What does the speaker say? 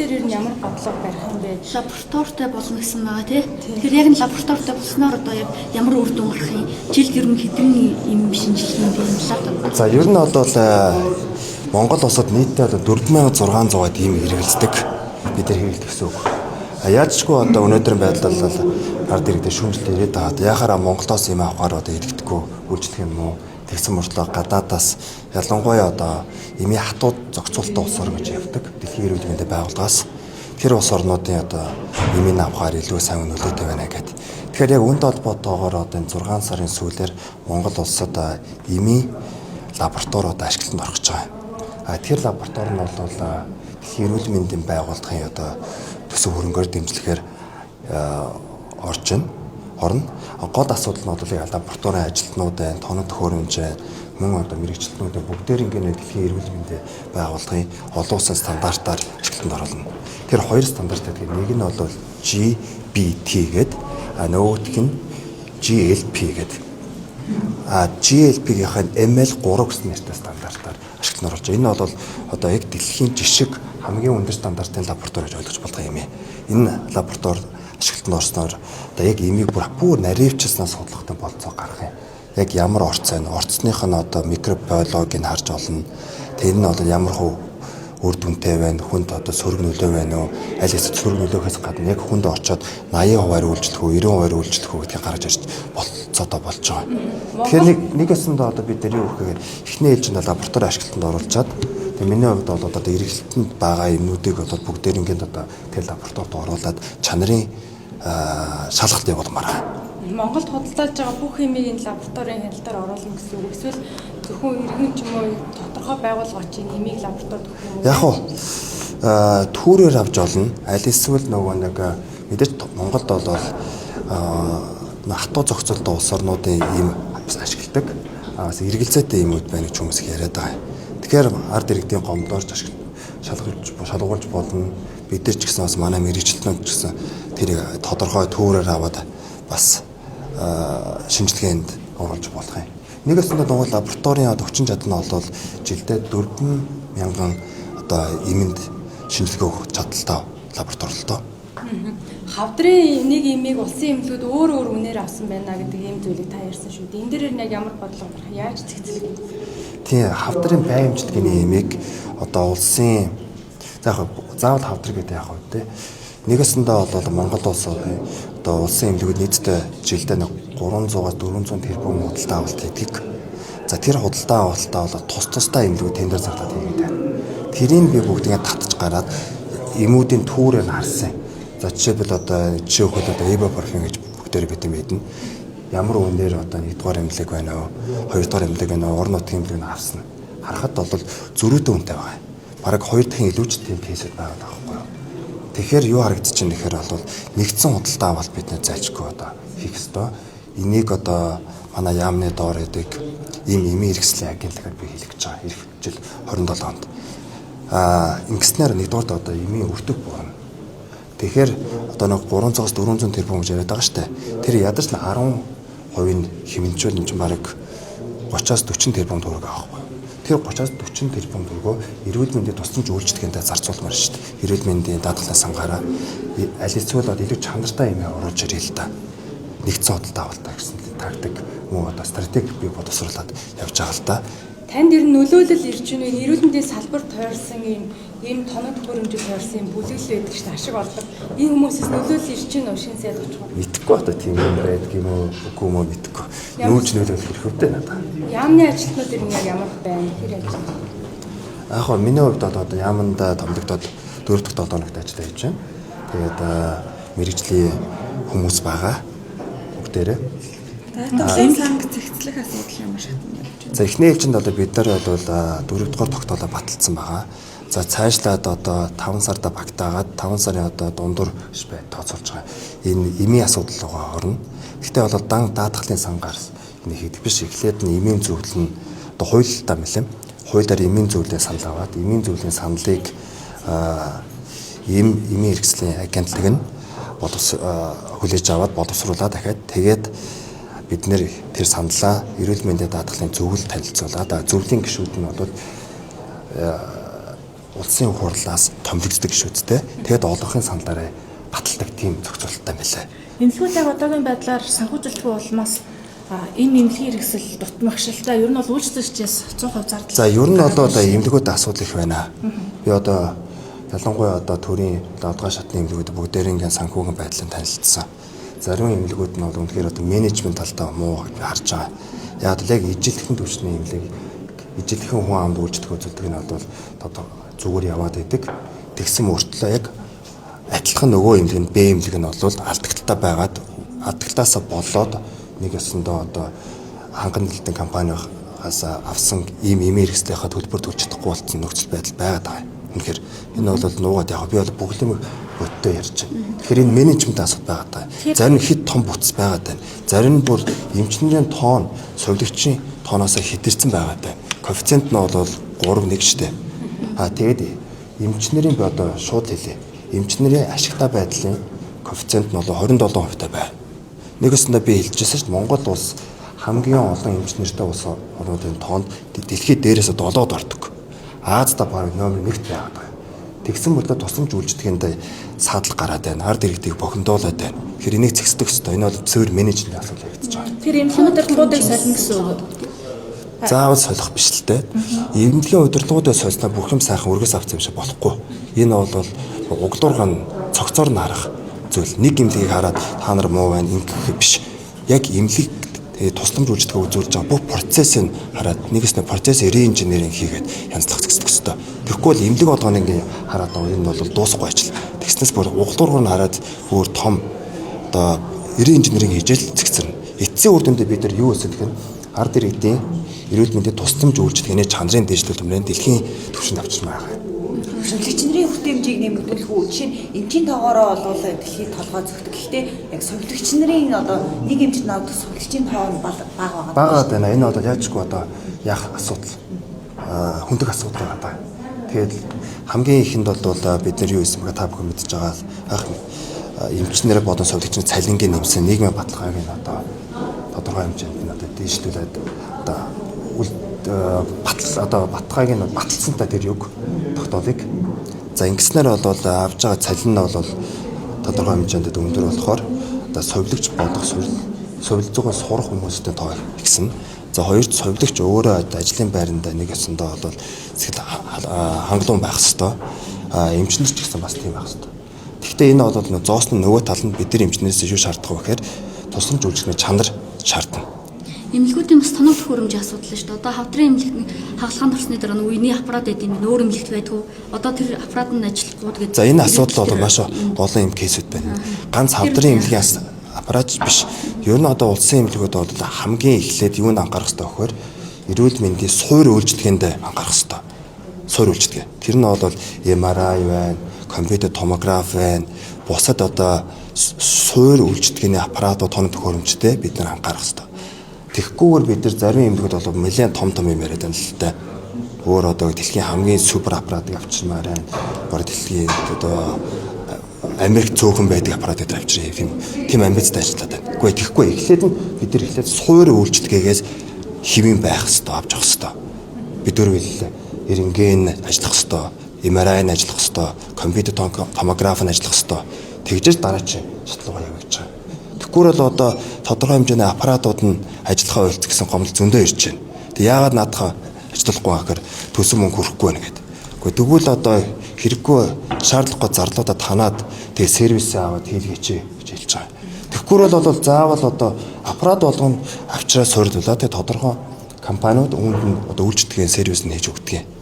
дээр ер нь ямар бодлого барих юм бэ? Лабораторитой болно гэсэн байгаа тий. Тэгэхээр яг нь лабораторитой болсноор одоо яг ямар үр дүн гарах юм? Жилд ер нь хэдэн юм шинжилэх юм бэ? Энэ талаар. За ер нь бол Монгол улсад нийтдээ бол 4600-аад ийм хэрэгэлцдэг. Бид нар хэрэглэдэг гэсэн үг. А яаж ч гүй одоо өнөөдрийн байдал бол ард иргэдээ шүүмжлэлт ирээд байгаа. Яхаараа Монголоос юм авахаар одоо иргэдэхгүй үйлчлэх юм уу? Тэгсэн мөртлөө гадаадаас ялангуяа одоо эмийн хатуу зохицуултын улс орн гэж явдаг. Дэлхийн эрүүл мэндийн байгууллагаас тэр улс орнуудын одоо эмийн авахаар илүү сайн нөлөөтэй байна гэдэг. Тэгэхээр яг үүнтэй холбоотойгоор одоо энэ 6 сарын сүүлээр Монгол улсад эмийн лаборатори одоо ашиглалтанд орох гэж байгаа. А тэр лаборатори нь бол дэлхийн эрүүл мэндийн байгууллагын одоо төсөв хөрөнгөөр дэмжлэхээр орж байна. Орно. Гол асуудал нь бол яг лабораторийн ажилтнууд байна, тоног төхөөрөмж байна, мөн одоо мэргэжилтнүүд бүгдээр ингээд дэлхийн эрүүл мэндийн байгууллагын олон улсын стандартаар ашиглалтанд оруулна. Тэр хоёр стандарт гэдэг нэг нь бол GBT гэдэг, а нөгөөх нь GLP гэдэг. А GLP-гийнх нь ML3 гэсэн нэртэй стандартаар ашиглалтанд оруулж байгаа. Энэ бол одоо яг дэлхийн жишг хамгийн өндөр стандартын лаборатори гэж ойлгож болох юм. Энэ лаборатори ашиглалтанд орсноор одоо яг эмийг бүр наривчласнаа судлахтай болцоо гарах юм. Яг ямар орц байна? Орцных нь одоо микробиологийг харж олно. Тэр нь одоо ямар хуу үр дүнтэй байна, хүнд одоо сөрөг нөлөө байна уу? Аль хэсэг сөрөг нөлөөхөөс гадна яг хүнд очоод 80% үйлчлэх үү, 90% үйлчлэх үү гэдгийг гаргаж ирж болцоотой болж байгаа. Тэгэхээр нэг өсөндөө одоо бид нар юу гэхээр эхний ээлжинд лаборатори ашиглалтанд оруулчаад тэгээ миний хувьд бол одоо эргэлтэнд байгаа юмнуудыг бол бүгдээр ингээд одоо тэр лабораторид оруулаад чанарын шалгалт явуулмаар байна. Монголд худалдаалж байгаа бүх химийг энэ лабораторийн хяналтаар оруулна гэсэн үг. Эсвэл зөвхөн иргэн ч юм уу тодорхой байгууллага очиж химийг лабораторид өгөх юм уу? Яг уу түүрээр авч олно. Аль эсвэл нөгөө нэг мэдээж Монголд бол хатуу зохицолтой улс орнуудын ийм бас ашигладаг. Бас эргэлзээтэй юмуд байна гэж хүмүүс их яриад байгаа. Тэгэхээр ард иргэдийн гомдоорч шалгуулж болно. Бид нар ч гэсэн бас манай мэргэжилтнүүд ч гэсэн тэрийг тодорхой түүрээр аваад бас шинжилгээнд оруулж болох юм. Нэг өсөндөө нөгөө лабораторийн хүчин чадал нь бол жилдээ 4,000 одоо эмэнд шинжилгээ өгөх чадaltaй лаборатори л доо. Хавдрын нэг эмийг улсын эмнэлгүүд өөр өөр үнээр авсан байна гэдэг ийм зүйлийг та ярьсан шүү дээ. Энэ дээр нь яг ямар бодлого гарах, яаж зэгцлэх юм? Тийм, хавдрын бай эмчилгээний эмийг одоо улсын за яг заавал хавдар гэдэг яг үү те. Нэг өсөндөө бол Монгол улс одоо улсын эмнэлгүүд нийтдээ жилдээ нэг 300-аас 400 тэрбум худалдаа авалт хийдэг. За тэр худалдаа авалтаа бол тус тусдаа эмнэлгүүд тендер зарлаад хийгээд байна. Тэрийг би бүгдийг татж гараад эмүүдийн түүрээр нь харсан. За жишээлбэл одоо жишээ өгөхөд одоо ибупрофен гэж бүгдээр бид мэднэ. Ямар үнээр одоо 1-р эмнэлэг байна уу, 2-р эмнэлэг байна уу, орон нутгийн эмнэлэг нь авсан. Харахад бол зөрүүтэй үнэтэй байгаа. Бараг 2 дахин илүү ч тийм кейсүүд байгаа байхгүй юу. Тэгэхээр юу харагдаж байна гэхээр бол нэгдсэн худалдаа авалт бид нэ зайлшгүй одоо хийх ёстой. Энийг одоо манай яамны доор гэдэг ийм эмийн хэрэгслийн агентлагаар би хийх гэж байгаа. Ирэх жил 27 онд. Ингэснээр нэгдүгээрт одоо эмийн өртөг буурна. Тэгэхээр одоо нэг 300-аас 400 тэрбум гэж яриад байгаа шүү дээ. Тэр ядаж л 10% хэмнэжүүл энэ чинь бараг 30-аас 40 тэрбум төгрөг авах байхгүй. Тэр 30-аас 40 тэрбум төгрөгөө эрүүл мэндийн тусламж үйлчилгээндээ зарцуулмаар шүү дээ. Эрүүл мэндийн даатгалын сангаараа аль эсвэл одоо илүү чанартай юм оруулж ирээ л да. Нэгдсэн худалдаа авалтаа гэсэн тактик мөн одоо стратеги би боловсруулад явж байгаа л да. Танд ер нь нөлөөлөл ирж байна. Эрүүл мэндийн салбар тойрсон ийм тоног төхөөрөмжөд тойрсон юм бүлэглэл байдаг шүү дээ. Ашиг олдог. Энэ хүмүүсээс нөлөөлөл ирж байна уу? Шинэ сайд очих уу? Мэдхгүй одоо тийм юм байдаг юм уу, үгүй юм уу мэдхгүй. Юу ч нөлөөлөх хэрэг өвдөө надад. Яамны ажилтнууд ер нь яг ямар байна? Хэр ажиллаж байна? Яг хоо миний хувьд бол одоо яамандаа томдогдоод 4 дахь 7 хоногт ажиллаа хийж байна. Тэгээд мэрэгжлийн хүмүүс байгаа. Бүгдээрээ. Даатгалын санг зэгцлэх асуудал ямар шатнд болж байна? За эхний ээлжинд одоо бид нар бол 4 дугаар тогтоолоо баталсан байгаа. За цаашлаад одоо 5 сарда багтаагаад 5 сарын одоо дундуур гэж бай тооцоолж байгаа. Энэ эмийн асуудал руугаа орно. Гэхдээ бол дан даатгалын сангаар энэ хийдэг биш. Эхлээд нь эмийн зөвлөл нь одоо хуйлтаа мэлэм. Хуулиар эмийн зөвлөлөө санал аваад эмийн зөвлөлийн саналыг эмийн хэрэгслийн агентлаг нь хүлээж аваад боловсруулаад дахиад тэгээд бид нэр тэр саналаа эрүүл мэндийн даатгалын зөвлөлд танилцуулаад зөвлөлийн гишүүд нь бол улсын хурлаас томилогддог шүү дээ. Тэгээд олонхын саналаараа баталдаг тийм зохицуулттай байлаа. Эмнэлгүүд яг одоогийн байдлаар санхүүжилтгүй улмаас энэ эмнэлгийн хэрэгсэл дутмагшилтай ер нь бол үйлчлэгчээс 100% зардал. За ер нь бол одоо эмнэлгүүд асуудал их байна. Би одоо ялангуяа одоо төрийн 7 дугаар шатны эмнэлгүүд бүгдээрийн санхүүгийн байдлыг танилцсан. Зарим эмнэлгүүд нь бол үнэхээр одоо менежмент талдаа муу гэж харж байгаа. Яг л яг ижилхэн түвшний эмнэлэг, ижилхэн хүн амд үйлчлэх үзүүлдэг нь бол одоо зүгээр яваад идэг. Тэгсэн мөртлөө яг адилхан нөгөө эмнэлэг нь, Б эмнэлэг нь бол алдагдaltaй байгаад, алдагдлаасаа болоод нэг ёсондоо одоо ханган нээлтийн компаниас авсан ийм эмийн хэрэгслийнхаа төлбөр төлж чадахгүй болсон нөхцөл байдал байгаад байгаа юм. Үнэхээр энэ бол нуугаад яг би бол бүх юм бодтой ярьж байна. Тэгэхээр энэ менежмент асуудал байгаад байгаа. Зарим нь хэд том бүтц байгаад байна. Зарим нь бүр эмчнэрийн тоон сувилагчийн тооноос хэтэрсэн байгаад байна. Коэффициент нь бол 3 1 штэ. А тэгээд эмчнэрийн би одоо шууд хэлье. Эмчнэрийн ашигтай байдлын коэффициент нь бол 27% та байна. Нэг өсөндөө би хэлжсэн шүү дээ. Монгол улс хамгийн олон эмч нартай улс орнуудын тоонд дэлхийд дээрээс 7-д ордог. Азда бараг номер 1-т байгаад байгаа. Тэгсэн мөртлөө тусламж үйлчлэгээнд садал гараад байна. Ард иргэдийг бохимдуулаад байна. Тэгэхээр энийг зэгсдэх ёстой. Энэ бол цэвэр менежментийн асуудал яригдчихэж байгаа. Тэр эмнэлгийн удирдлагуудыг солино гэсэн үг. Заавал солих биш л дээ. Эмнэлгийн удирдлагуудаа сольсноо бүх юм сайхан өргөс авсан юм шиг болохгүй. Энэ бол углуурга нь цогцоор нь харах зүйл. Нэг эмнэлгийг хараад та нар муу байна ингэх биш. Яг эмнэлэг тэгээ тусламж үйлчлэгээ үзүүлж байгаа бүх процессыг хараад нэгээс нь процесс reengineering хийгээд янзлах зэгсдэх ёстой. Тэгэхгүй бол эмнэлэг болгоныг ингээ хараад байгаа энэ бол дуусахгүй ажил. Тэгснээс бүр углуурга нь хараад өөр том одоо reengineering хийж л зэгцэрнэ. Эцсийн үр дүндээ бид нар юу өсөх гэхээр ард иргэдийн эрүүл мэндийн тусламж үйлчилгээний чанарын дээшлэл түмрэн дэлхийн түвшинд авчирмаар байгаа. Сувилагч нарын хүртээмжийг нэмэгдүүлэх үү? Жишээ нь эмчийн тоогоороо болвол дэлхийд толгой зөгтөг. Гэхдээ яг сувилагч нарын одоо нэг эмчит навдах сувилагчийн тоо нь бага байгаа. Бага байна. Энэ одоо яажгүй одоо яах асуудал. Хүндэх асуудал байгаа. Тэгээд хамгийн ихэнд бол бид нар юу хийсэн бэ? Та бүхэн мэдж байгаа л ах эмч нэр болон сувилагчны цалингийн нэмсэн нийгмийн баталгааг нь одоо тодорхой хэмжээнд нь одоо дээшлүүлээд одоо батал одоо баталгааг нь баталсан та тэр юг тогтоолыг. За ингэснээр бол авж байгаа цалин нь бол тодорхой хэмжээнд өндөр болохоор одоо сувилагч болох сувил зугаа сурах хүмүүстэй тоо ихсэн. За хоёрт сувилагч өөрөө ажлын байранда нэг ёсондоо бол сэтгэл хангалуун байх хэвээр. А эмчнэр ч гэсэн бас тийм байх хэвээр. Гэхдээ энэ бол зоосны нөгөө тал нь бид нар эмчнэрээс юу шаардах вэ гэхээр тусламж үйлчилгээний чанар шаардна. Эмнэлгүүдийн бас тоног төхөөрөмжийн асуудал шүү дээ. Одоо хавдрын эмнэлэг хагалгаанд орсны дараа нэг үений аппарат гэдэг юм өөр эмнэлэгт байдгүй. Одоо тэр аппарат нь ажиллахгүй гэдэг. За энэ асуудал бол маш олон юм case үүд байна. Ганц хавдрын эмнэлгийн аппарат биш. Ер нь одоо улсын эмнэлгүүд бол хамгийн эхлээд юунд анхаарах хэрэгтэй вэ гэхээр эрүүл мэндийн суур үйлчилгээнд анхаарах хэрэгтэй. Суур үйлчилгээ. Тэр нь бол MRI байна, компьютер томограф байна. Бусад одоо суур үйлчилгээний аппаратууд, тоног төхөөрөмжтэй бид нар анхаарах хэрэгтэй. Тэгэхгүйгээр бид нар зарим эмнэлгүүд бол нэлээд том том юм яриад байна л да. Өөр одоо дэлхийн хамгийн супер аппаратыг авчирмаар байна. Бараг дэлхийн одоо Америк цөөхөн байдаг аппаратыг авчирна тийм тийм амбицтай ажиллаад байна. Үгүй тэгэхгүй эхлээд нь бид нар эхлээд суур үйлчилгээгээс хэвийн байх хэрэгтэй, авч явах хэрэгтэй. Бид дөрөв хэллээ. Рентген ажиллах хэрэгтэй, MRI нь ажиллах хэрэгтэй, компьютер томограф нь ажиллах хэрэгтэй. Тэгжээж дараагийн шатлалгаа явуулж байгаа. Тэгэхгүй бол одоо тодорхой хэмжээний аппаратууд нь ажиллахаа ойлц гэсэн гомдол зөндөө ирж байна. Тэг яагаад наадхаа ажиллахгүй байгаа гэхээр төлсөн мөнгө хүрэхгүй байна гэдэг. Гэхдээ тэгвэл одоо хэрэггүй шаардлагагүй зарлуудаа танаад тэгээ сервисээ аваад хийлгээч гэж хэлж байгаа. Тэгэхгүй бол заавал одоо аппарат болгоно авчраа суурилуулаад тэгээ тодорхой компаниуд үүнд нь одоо үйлчлэгийн сервис нь хийж өгдөг.